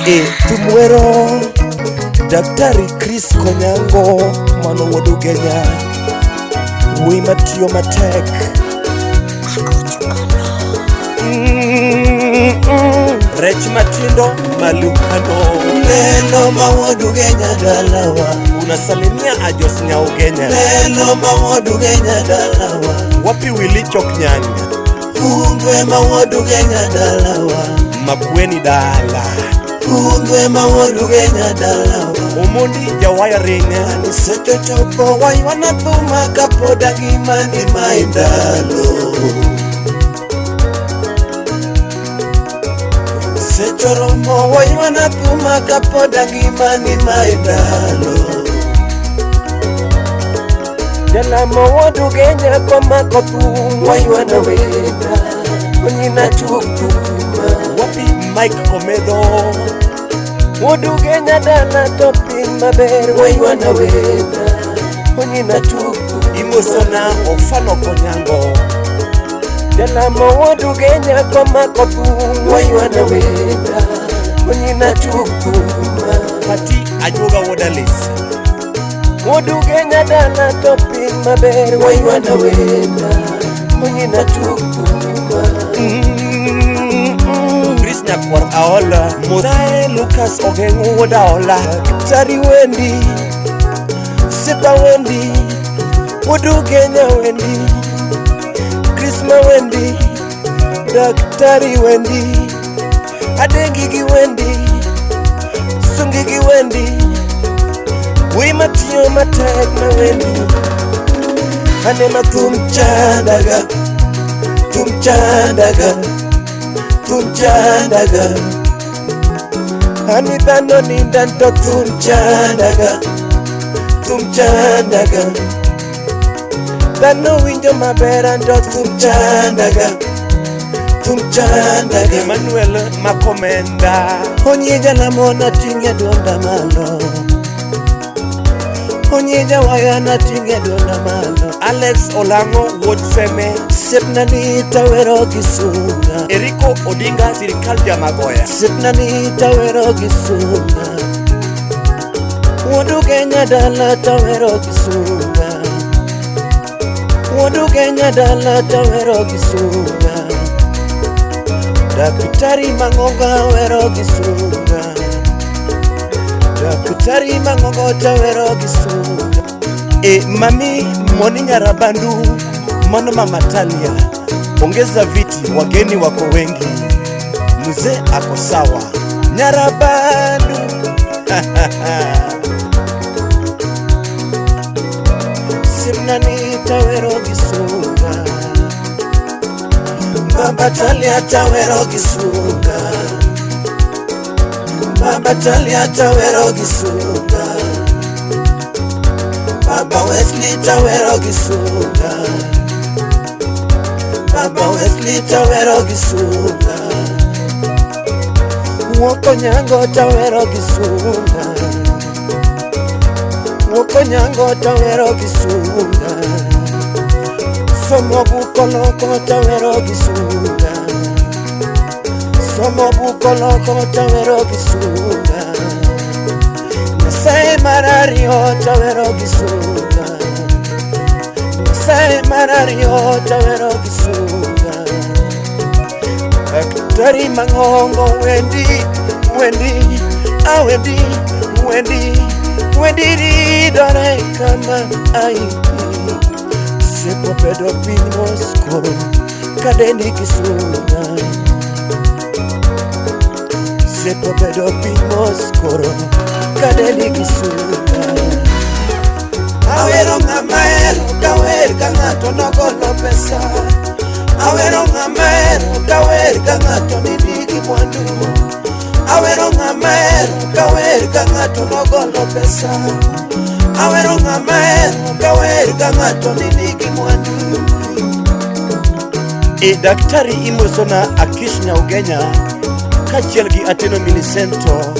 E thum wero Daktari Chris Konyango mano wuod Ugenya wuoyi matiyo matek. Rech matindo malukano. Lelo ma wuod Ugenya dalawa. Unasalimia Ajos nya Ugenya. Lelo ma wuod Ugenya dalawa. Wapi Willy Chok Nyanya. Undwe ma wuod Ugenya dalawa. Makueni dala. Undwe ma wuod Ugenya dalawa. Omondi jawaya ringe. Anisecho chopo waywana thuma kapod angima ni mai ndalo. Secho romo waywana thuma kapod angima ni mai ndalo. Jalamo wuod Ugenya komako thum waywana wenda onyina chuk thuma. Wapi Mike Komedo. Wuod Ugenya dala to piny maber waywana wenda onyina chuk thuma. Imosona Ofano Konyango. Jalamo wuod Ugenya komako thum waywana wenda onyina chuk thuma. Pati Ajuoga wuod Alice. Wuod Ugenya dala to piny maber waywana wenda onyina chuk thuma. Chris Nyakwar Aola. Musae Lucas Ogeng'o wuod Aola. Daktari Wendi, Sipa Wendi, Wuod Ugenya Wendi, Krisma Wendi, Daktari Wendi, Adengi gi Wendi, Sungi gi Wendi, wuoyi matiyo matek ma Wendi, anema thum chandaga, thum chandaga, thum chandaga. Ani dhano ninda to thum chandaga, thum chandaga. Dhano winjo maber anto thum chandaga, thum chandaga. Emmanuel Makomenda. Onye jalamo nating'e duonda malo, onye jawaya nating'e duonda malo. Alex Olango wuod Seme. Siepna ni tawero gi sunga, Eriko Odinga sirikal Jamagoya. siepna ni tawero gi sunga. Wuod Ugenya dala tawero gi sunga, Wuod Ugenya dala tawero gi sunga. Daktari Mang'ongo wero gi sunga, Daktari Mang'ongo tawero gi sunga. E mami Moni Nyarabandu mano Mama Talia. Ongeza viti, wageni wako wengi. Mzee ako sawa. Nyarabandu. Siepna ni tawero gi sunga, Baba Talia tawero gi sunga. Baba Talia tawero gi sunga. Baba Wesley tawero gi sunga. Baba Wesley tawero gi sunga. Wuok Onyango tawero gi sunga, Wuok Onyango tawero gi sunga. Somo bukoloko tawero gi sunga, Somo bukoloko tawero gi sunga. Nyasaye mar ariyo tawero gi sunga, Nyasaye mar ariyo tawero gi sunga. Daktari Mang'ongo Wendi, Wendi, ah Wendi, Wendi, Wendi ridore kama ai. Sepo bedo piny mos koro kadendi gi sunga. Sepo bedo piny mos koro kadendi gi sunga. Awero ng'ama hero kawer ka ng'ato nogolo pesa. Awero ng'ama hero kawer ka ng'ato ni nigi mwandu. Awero ng'ama hero kawer ka ng'ato nogolo pesa. Awero ng'ama hero kawer ka ng'ato ni nigi mwandu. E daktari imosona Akish Nyaugenya kaachiel gi Atieno Milicento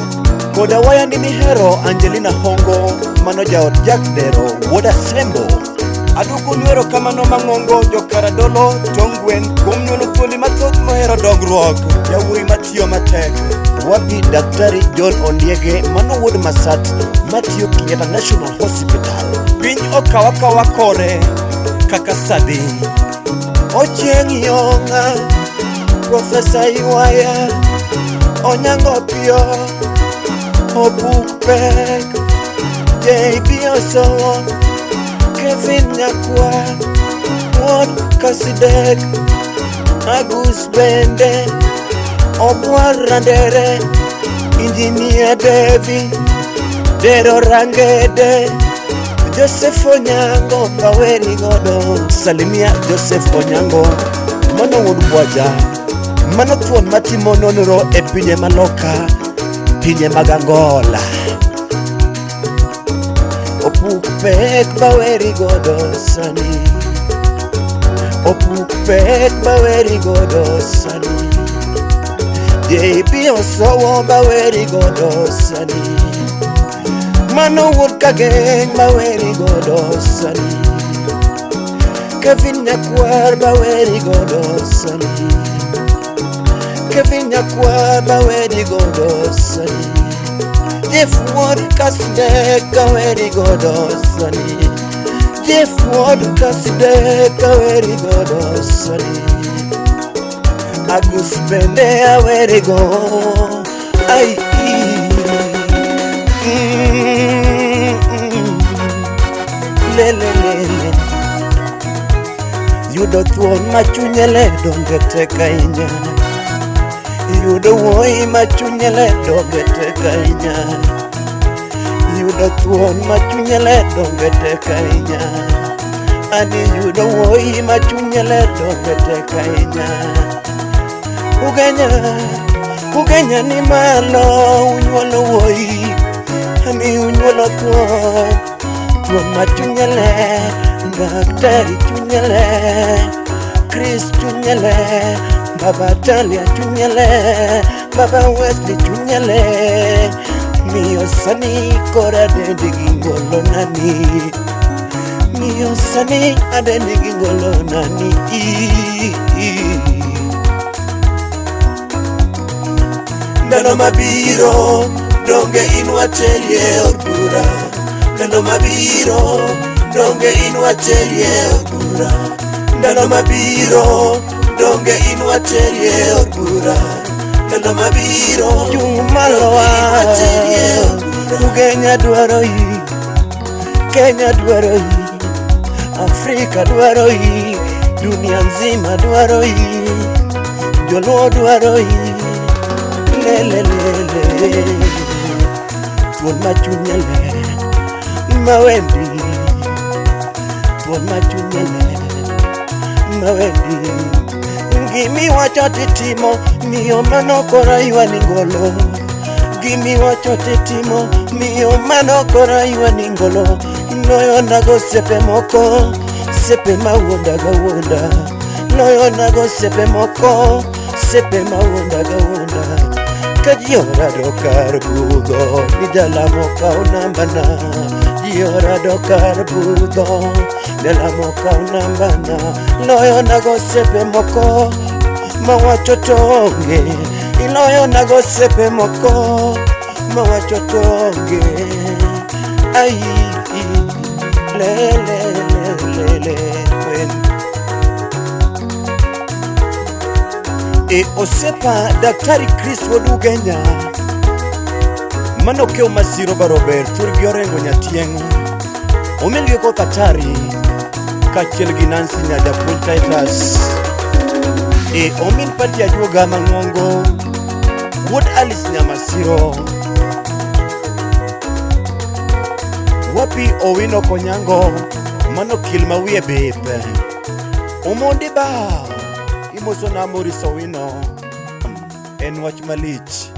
koda wayani mihero Angelina Hongo mano jaod Jack Dero wuod Asembo. Aduoko nu erokamano mang'ongo jokaradolo tong' gwen kuom nyuolo thuondi mathoth mohero dongruok, yawuoyi matiyo matek. Wapi Daktari John Ondiege mano wuod Masat matiyo Kenyatta National Hospital. Piny okawa kawa kore kaka sadhi. Ochieng' Yong'a, Profesa Iwaya, Onyango Pio, Opuk Pek, JB Osowo, Kevin Nyakwa, Wuod Kasidek, Agus Bende, Obwar Randere, Engineer Devi, Dero Rangede, Joseph Onyango Kaweri godo. Salimia Joseph Onyango, mano wuod Bwaja, mano thuon matimo nonro e pinje maloka, pinje mag Angola. Opuk pek baweri godo sani, Opuk pek baweri godo sani, JB Osowo baweri godo sani, mano wuod Kageng baweri godo sani, Kevin Nyakwar baweri godo sani, Kevin Nyakwar baweri godo sani, Jeff Wuod Kasidek kaweri godo sani, Jeff Wuod Kasidek kaweri godo sani, Agus bende aweri go, ai le le le le. Yudo thuon ma chunye ler donge tek ahinya, yudo wuoyi ma chunye ler donge tek ahinya, yudo thuon ma chunye ler donge tek ahinya, ani yudo wuoyi ma chunye ler donge tek ahinya. Ugenya, Ugenya ni malo, unyuolo wuoyi, ami unyuolo thuon, thuon ma chunye ler, daktari chunye ler, Chris chunye ler, Baba Talia chunye ler, Baba Wesley chunye ler, miyo sani kora dendi gi ngolo nani, miyo sani adendi gi ngolo nani. Ndalo mabiro donge in waterie od bura, ndalo mabiro donge in waterie od bura, ndalo mabiro donge in waterie od bura, ndalo mabiro Jumalowa, Ugenya dwaro yi, Kenya dwaro yi, Afrika dwaro yi, dunia nzima dwaro yi, Joluo dwaro yi, le le le le. Thuon ma chunye ler, mawendi, thuon ma chunye ler, mawendi. Gimiwacho titimo, miyo mano kora ywani ngolo. Gimiwacho titimo, miyo mano kora ywani ngolo. Loyonago osiepe moko, osiepe mawuondaga wuonda. Loyonago osiepe moko, osiepe mawuondaga wuonda. Ka ji orado kar budho, ni jalamo kaw nambana. Ji orado kar budho, jalamo kaw nambana. Loyonago osiepe moko, mawacho to onge. Iloyonago osiepe moko, mawacho to onge. Ai, le le le le le wen. E osiepa Daktari Chris wuod Ugenya, mano okew masiro barober thurgi Orengo Nyatieng', omin gi koth atari kaachiel gi Nancy nya japuonj Titus. E omin Pati Ajuoga mang'ongo, wuod Alice Nyamasiro. Wapi Owino Konyango, mano okil ma wiye bith. Omondi ba, imoso na Maurice Owino. En wach malich.